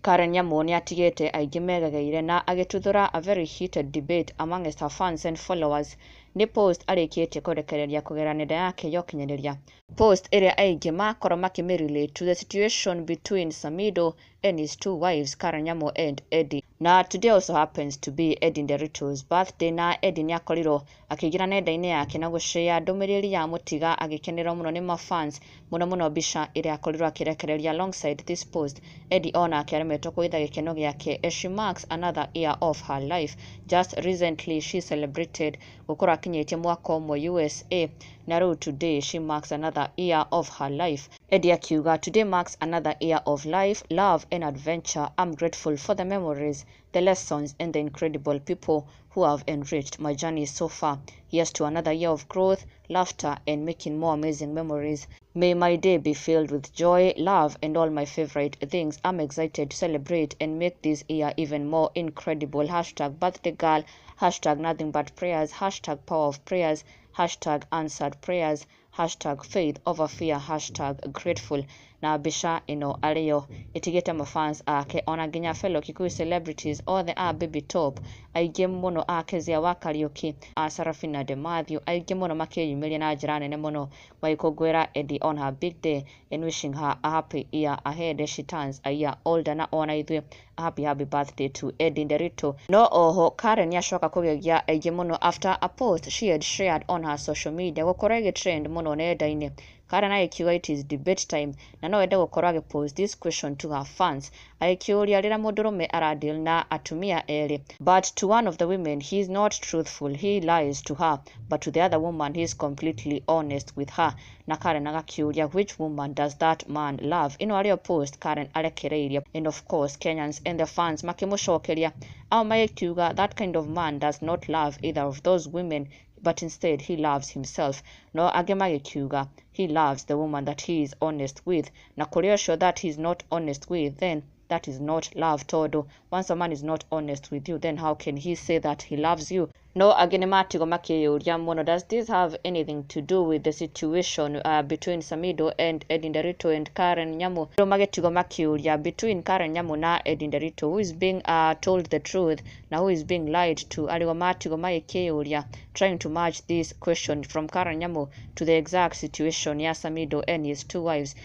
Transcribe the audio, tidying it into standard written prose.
Karen Nyamu nĩ atigĩte aingĩ megegeire na agĩtuthũra a very heated debate amongst her fans and followers. Nĩ post arĩkĩtie kũrekereria kũgerera nenda yake ya ũkinyanĩria, post ĩrĩa aingĩ makorwo makĩmĩrelate to the situation between Samidoh and his two wives, Karen Nyamu and Eddie. Na today also happens to be Eddie Nderitu's birthday, na Eddie nĩ akorirwo akĩingĩra nenda-inĩ yake na gũshare ndũmĩrĩri ya mũtiga agĩkenerwo mũno nĩ mafans mũno mũno mbica ĩrĩa akorirwo akĩrekereria alongside this post. Eddie onake aremetwo kũhitha gĩkeno gĩake as she marks another year of her life. Just recently she celebrated gũkorwo akinyĩtie mwaka ũmwe USA, na rĩu today she marks another year of her life. Eddie akiuga, "Today marks another year of life, love and adventure. I'm grateful for the memories, the lessons and the incredible people who have enriched my journey so far. Here's to another year of growth, laughter and making more amazing memories. May my day be filled with joy, love and all my favorite things. I'm excited to celebrate and make this year even more incredible. #BirthdayGirl, #NothingButPrayers, #PowerOfPrayers, #AnsweredPrayers, #FaithOverFear, #Grateful." Na mbica ĩno arĩyo ĩtigĩte mafans ake ona nginya fellow Kikuyu celebrities othe a Baby Top, aingĩ mũno a Kezia wa Kariuki, a Sarafina de Mathew, aingĩ mũno makĩyumĩria na njĩra nene mũno magĩkũngũĩra Eddie on her big day and wishing her a happy year ahead as she turns a year older. Na ona ithuĩ, a happy happy birthday to Eddie Nderitu. No oho Karen nĩacoka kũgegia aingĩ mũno after a post she had shared on her social media gũkorwo ĩgĩtrend mũno nenda-inĩ. Karen agĩkiuga it is debate time na no ende gũkorwo agĩpose this question to her fans, agĩkĩũria rĩrĩa mũndũrũme aradeal na atumia erĩ, but to one of the women he is not truthful, he lies to her, but to the other woman he is completely honest with her. Na Karen agakĩũria, which woman does that man love? Ĩno arĩyo post Karen arekereirie, and of course Kenyans and the fans makĩmũcokeria ao magĩkiuga that kind of man does not love either of those women, but instead he loves himself. No angĩ magĩkiuga he loves the woman that he is honest with, na kũrĩ ũcio that he is not honest with, then that is not love, tondũ once a man is not honest with you, then how can he say that he loves you? No angĩ nĩ matigwo makĩyũria mũno, does this have anything to do with the situation between Samidoh and Eddie Nderitu and Karen Nyamu? Rĩu magĩtigwo makĩũria, between Karen Nyamu na Eddie Nderitu, who is being told the truth na who is being lied to? Arĩo matigwo magĩkĩyũria, trying to match this question from Karen Nyamu to the exact situation ya Samidoh and his two wives.